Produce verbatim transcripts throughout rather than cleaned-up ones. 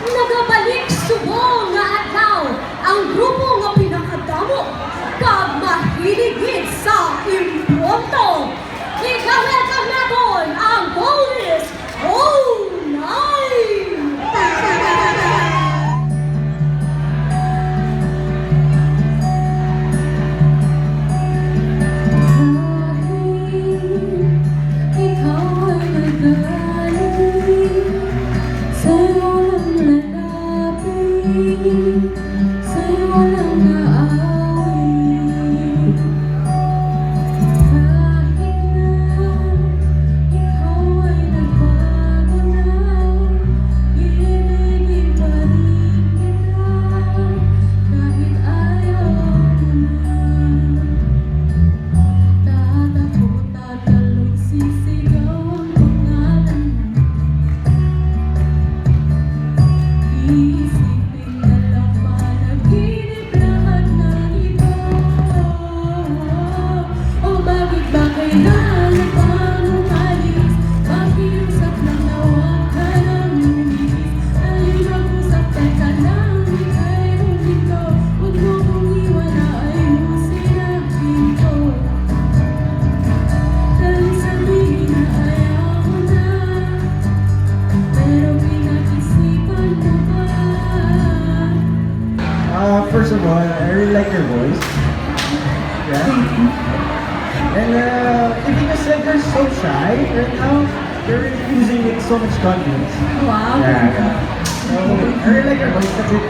Nagabalik subong nga adlaw ang grupo nga pinakadamo kag mahilig gid sa impromptu. Iga-welcome naton ang Police O nine! Kahit ikaw ay nagdali, sa'yo lang nalapit, sa'yo lang naawit. Kahit na ikaw ay nagbago na, ibigin pa rin kita kahit ayaw mo na. Tatakot at talon, sisigaw ang pangalan mo. Iisipin na lang panaginip lahat ng ito. O bakit ba kailangan pa umalis? Pakiusap lang daw, huwag ka nang lumilis. Dali mag-usap, teka lang, ika'y huminto. Huwag mo kong iwan na ayusin ang pinto. Dahil sabihin na ayaw mo na, pero pinag-isipan mo ba? Uh, first of all, I really like your voice. Yeah. And uh, even you said you're so shy right now, you're really using it so much confidence. Wow, yeah, thank you. Yeah. So, I really like your voice. That's it.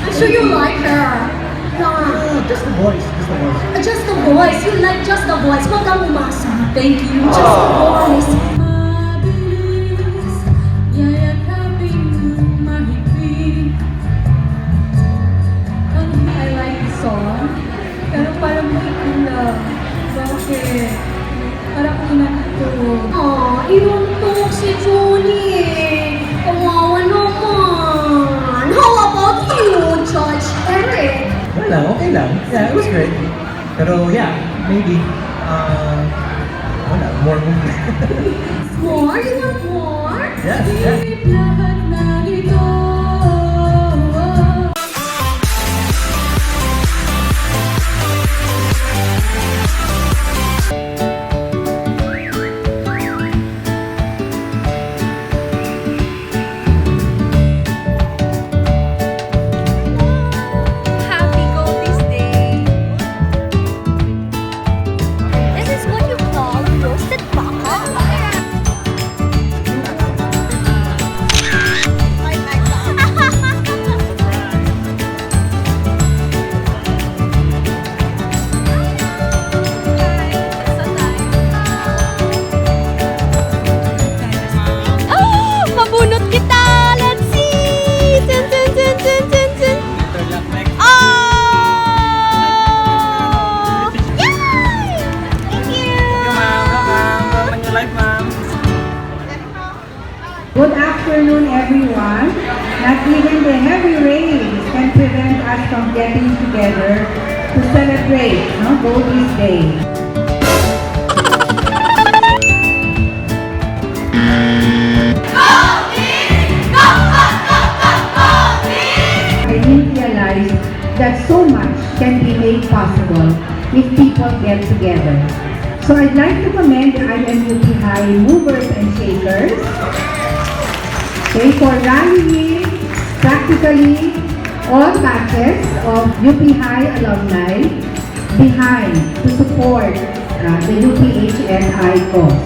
I'm sure you like her. Yeah. No, just the voice. Just the voice. Uh, just the voice. You like just the voice. Huwag kang umasa. Thank you. Just the voice. Mabilis, yayakapin mahigpit. I like the song, pero parang hindi ko lang. Bakit? Parang inantok. Aw, inuntok si Julie. Kawawa naman. How about you, Judge Eric? Wala, okay lang. Yeah, it was great. Pero yeah, maybe. Uh, wala, more movie. More? You want more? Yes, yes. Lahat na ito. Happy Goldies Day! This is what you call a roasted baka? Ah! Mabunot kita! Let's see! Tun, tun, tun, tun, tun, tun. Oh! Yay! Thank you! Thank you, ma'am. Welcome. Welcome to life, ma'am. Good afternoon, everyone. Not even the heavy rains can prevent us from getting together to celebrate, no, Goldies Day. I didn't realize that so much can be made possible if people get together. So I'd like to commend the I M U P High movers and shakers, okay, for rallying practically all batches of U P High alumni behind to support, uh, the U P H S I cause.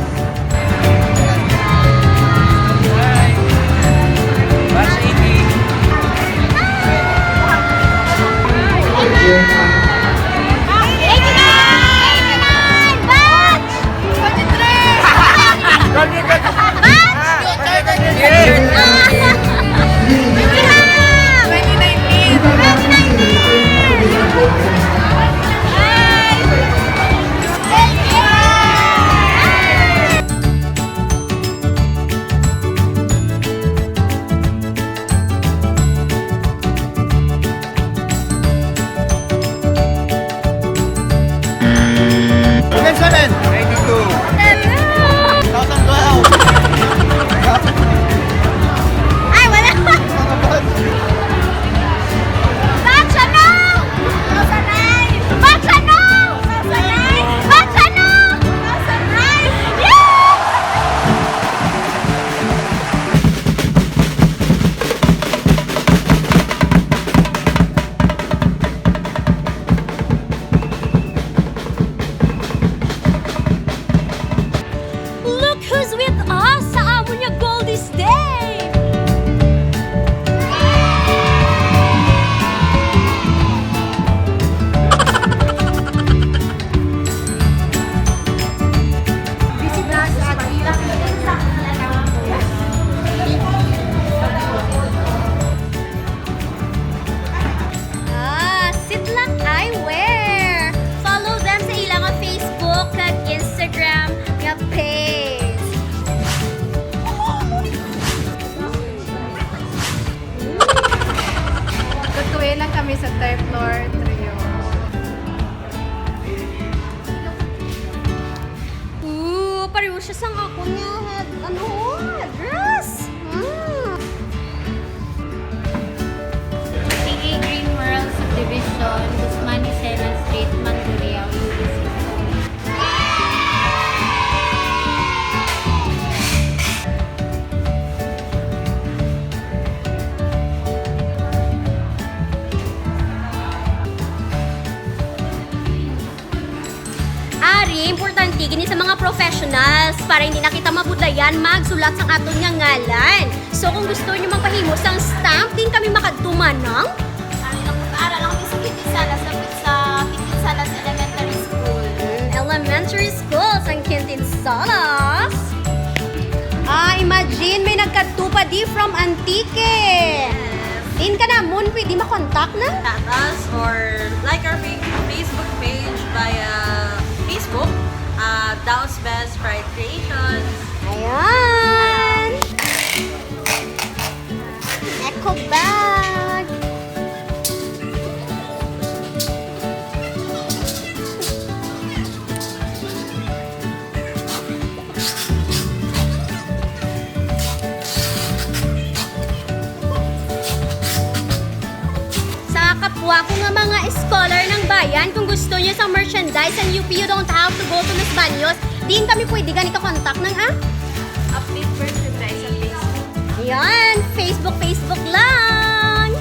Lang kami sa third floor, trio. Ooh, pareho siya sang ako niya. Ano? Dress? Mm. Sige, Green World Subdivision, Guzman y Sena Street, Mandurriao, U B C. Ari, importante gini sa mga professionals para hindi na kita mabudlayan magsulat sang aton nga ngalan. So, kung gusto niyo magpahimo sang stamp, din kami makadto manang. Ari lang, ara lang kami sa Kitinsalas, sa, sa Kitinsalas Elementary School. Mm, elementary school sang Kitinsalas. Ah, imagine, may nagkadto pa di from Antique. Yes. Din ka namon pwede makontak na? Contact us or like our fa-, Facebook page via Facebook, uh, Dao's Best Pride Creations. Ayan! Eco bag! Sa kapwa ko nga mga scholar ng bayan, kung gusto niyo sa merchandise ng U P, you don't have to go to Los Baños. Diin kami pwede gani ka-contact nang, ah? Update merchandise sa Facebook. Yan, Facebook, Facebook lang.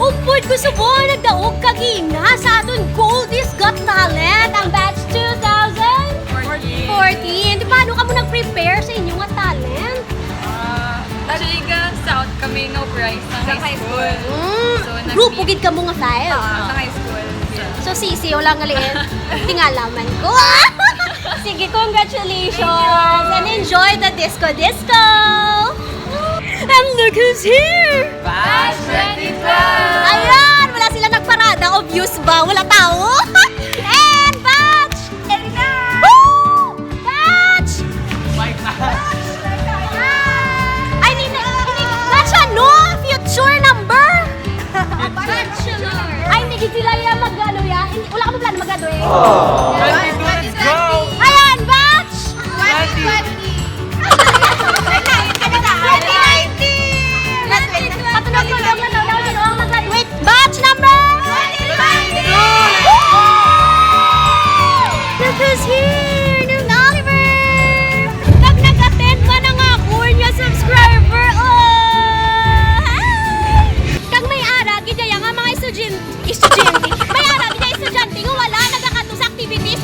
Upod ko subong nagdaog kagina sa aton Goldies Got Talent, ang batch two thousand fourteen. Di paano kamo nag-prepare sa inyo nga talent? Ah, actually, ga-scout kami nga operais sa high school. Mm, so, grupo gid kamo nga five? Ah, sa high school. So, sisiyo lang gali. Tingala man ko. Sige, congratulations. Thank you. And enjoy the disco disco. And look who's here! Batch twenty twelve! Ayan! Wala sila nagparada. Obvious ba? Wala tao. And batch! Woo! Batch! Ay, ni, ni, ni, batch ano? Future number? Bachelor. Ay, hindi gid sila ya mag-ano ya. Hindi, wala kami plano mag-ano eh. Twenty-two, let's go! Ayan, batch! Twenty. Twenty nineteen! Patulog-tulog na daw, daw, sino ang mag-graduate? Batch number? Twenty twenty! Woo! Look who's here! Nung Oliver! Kag nag-attend man ang akon nga subscriber, oh! Hi! Kag may ara gid daya nga mga estudyen-, estudyante, may ara gid daya estudyante nga wala nagakadto sa activities.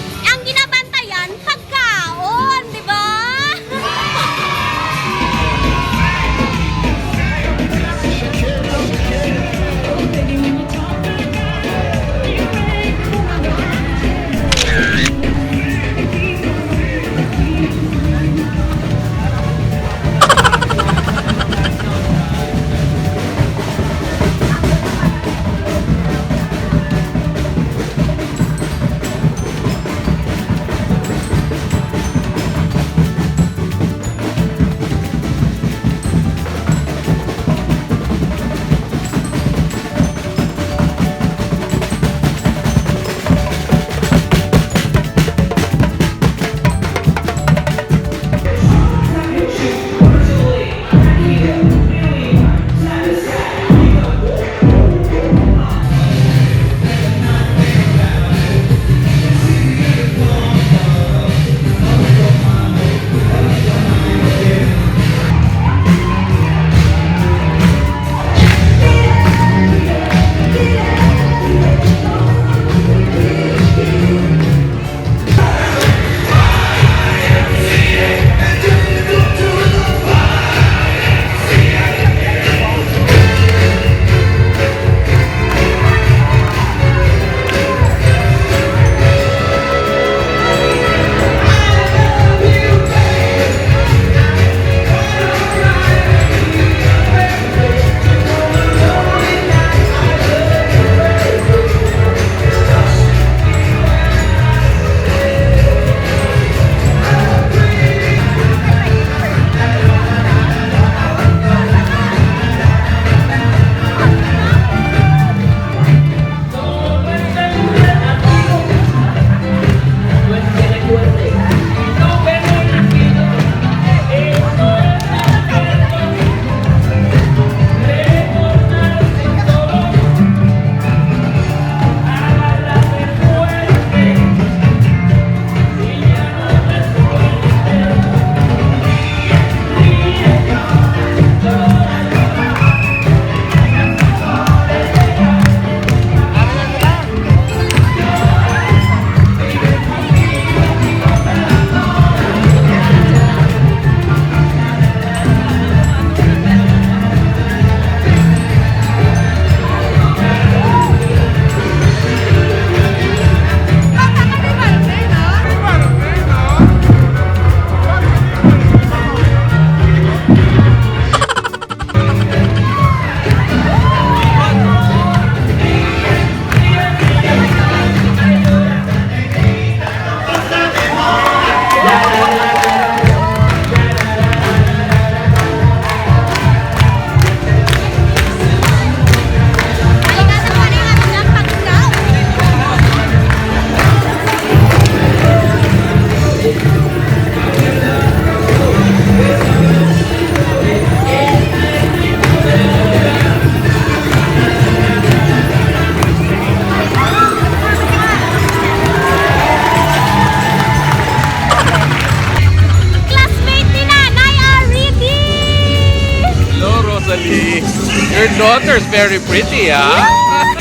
Your daughter's very pretty, ah.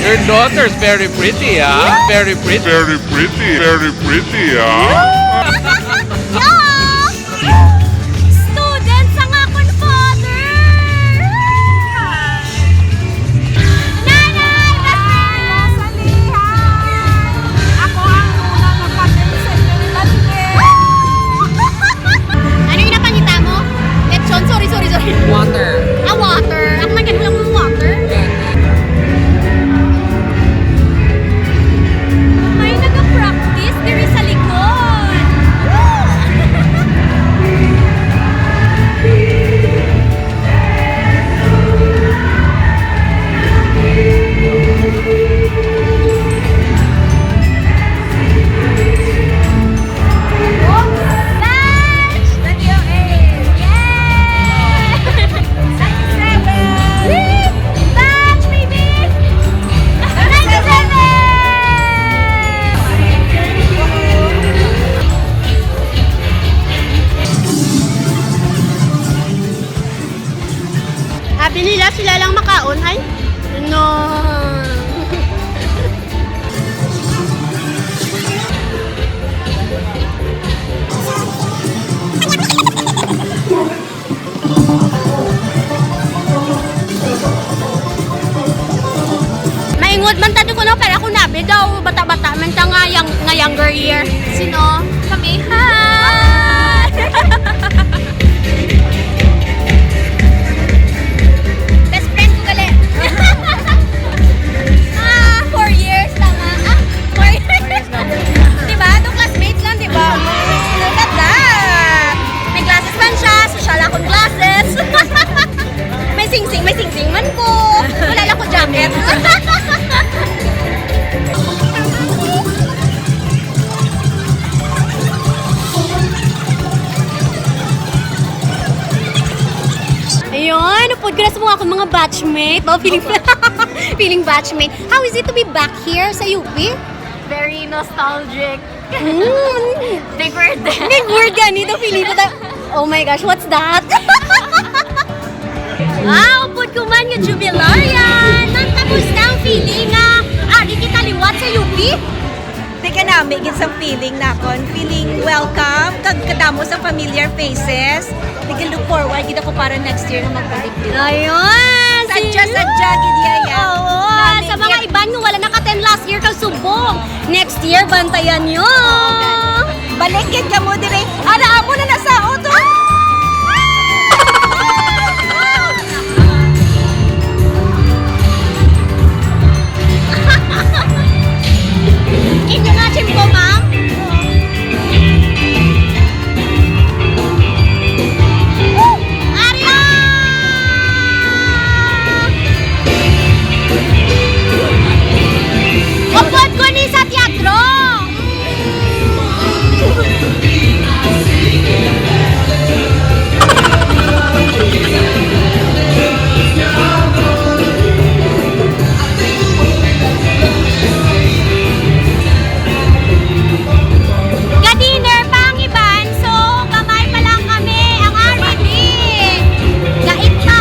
Your daughter's very pretty, ah. Very pretty. Very pretty. Very pretty, ah. Student sang akon father! Nanay! Best friend! Ako ang una nga patay sa inyo ni Daniel. Ano yung napangita mo? Lechon? Sorry, sorry, sorry. Water. Ah, water. Ako nagkano lang ng water. May nag-practice diri sa likod. Batch! Yay! Ninety-seven! Batch, baby! Ninety-seven! Abi nila sila lang makaon, ay? No. Maingod man ta kuno, pero ako nabi daw, bata-bata man ta nga yang-, nga younger year. Sino? Kami. Hi! Best friend ko gali. Ah, four years, tama. Ah, four years. Di ba? Two classmates lang, di ba? Look at that! May glasses man siya, so siya lang akong glasses. May singsing, may singsing man ko. Wala lang ko jacket. Ayun, upod ko na sa mga akong mga batchmate. Oh, feeling, feeling batchmate. How is it to be back here sa U P? Very nostalgic. Mm. Big word. Big word gani to, feeling ko ta-, oh my gosh, what's that? Ah, upod ko man nga jubilarian. Ma'am, kamusta ang feeling nga ari kita liwat sa U P? Di ka nami gid sa feeling nakon. Feeling welcome, kag kadamo sa familiar faces. Nag-look forward gid ako para next year nga magbalik dito. Ayun, Sadya, si sadya gid, yaya. Oo, Nami sa mga gid. Iban nga wala naka-attend last year kag subong. Next year, bantayan nyo. Oo, gani. Balik gid kamo dire. Ara, amo na na sa auto. Inyo nga, Chimpo, ma'am. Ari, ah! Upod ko ni sa teatro! Ga-dinner pa ang iban, so gamay pa lang kami. Ang ari di, gait pa.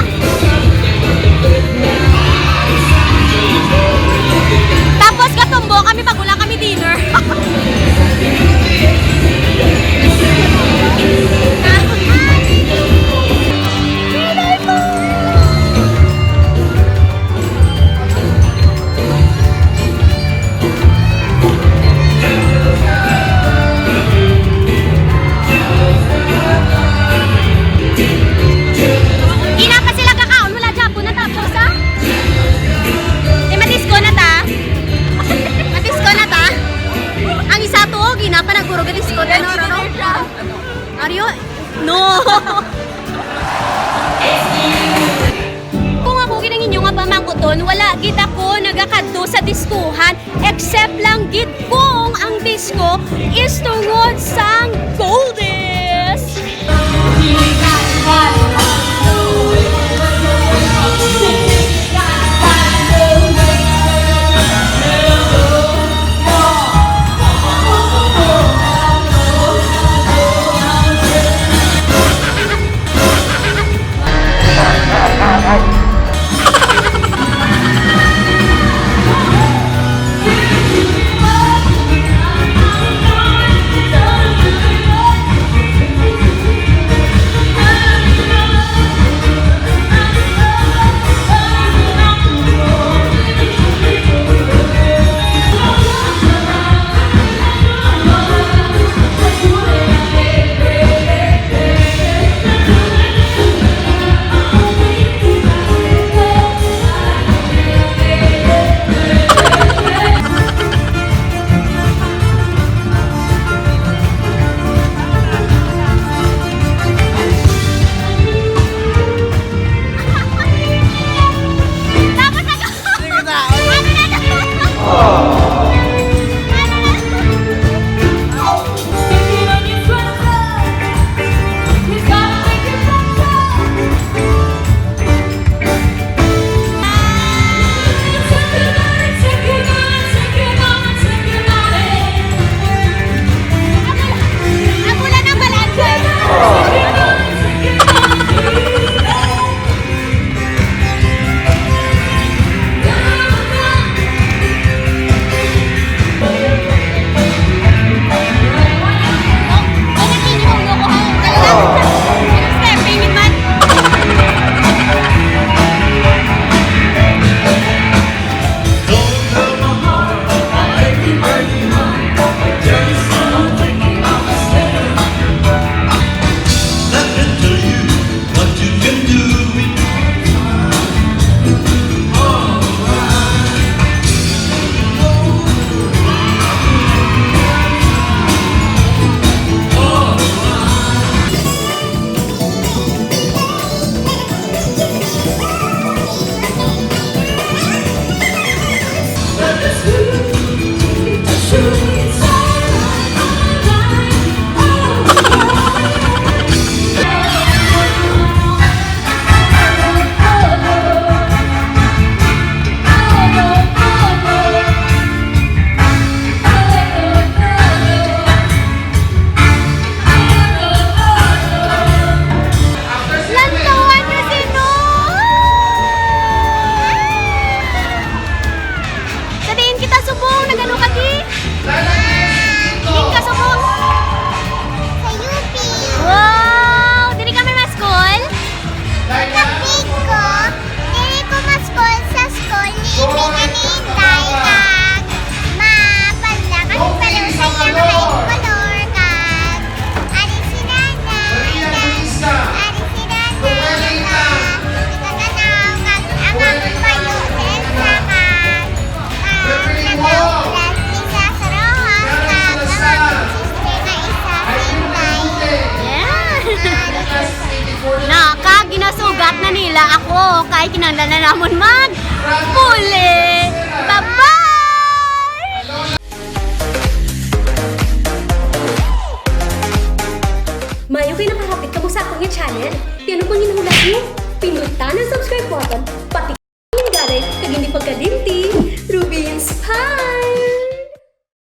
Tapos gatumbo kami pag wala kami dinner. Ina pa sila kakaon, wala gyapon natapos, ah. Di matisko na ta. Matisko na ta. Ang isa to, oh, ginapa nagpuro gatisko na, no, no, no. Aryo, no. Kung ako gid ang inyo nga pamangkuton, wala gid ako nagakadto sa diskuhan, except lang gid kung ang disco is tungod sang Goldies. Lantawan niyo si Noy! Sa diin kita subong? Nagano ka di? Diin ka subong? Sa U P. Wow! Diri kami ma-school? Kapig ko, diri ko ma-school sa school ni Pinganinday kag ma-, pala kami pala sa iyang high color kag ari si Nanay, kag ari si Nanay, kag nagkakanaw, kag ang among bayo, si Elsa, kag, ah, nagkakaulan, si Sasa Rojas, kag ang among sister nga isa, si Inday. Yeah. Ari si Na, kag ginasugat na nila ako, kay kinahanglan na namon mag-puli. Bye-bye! Maayo kay nakahapit kamo sa akon nga channel. Kay ano pang ginhulat niyo? Pindutan ang subscribe button, pati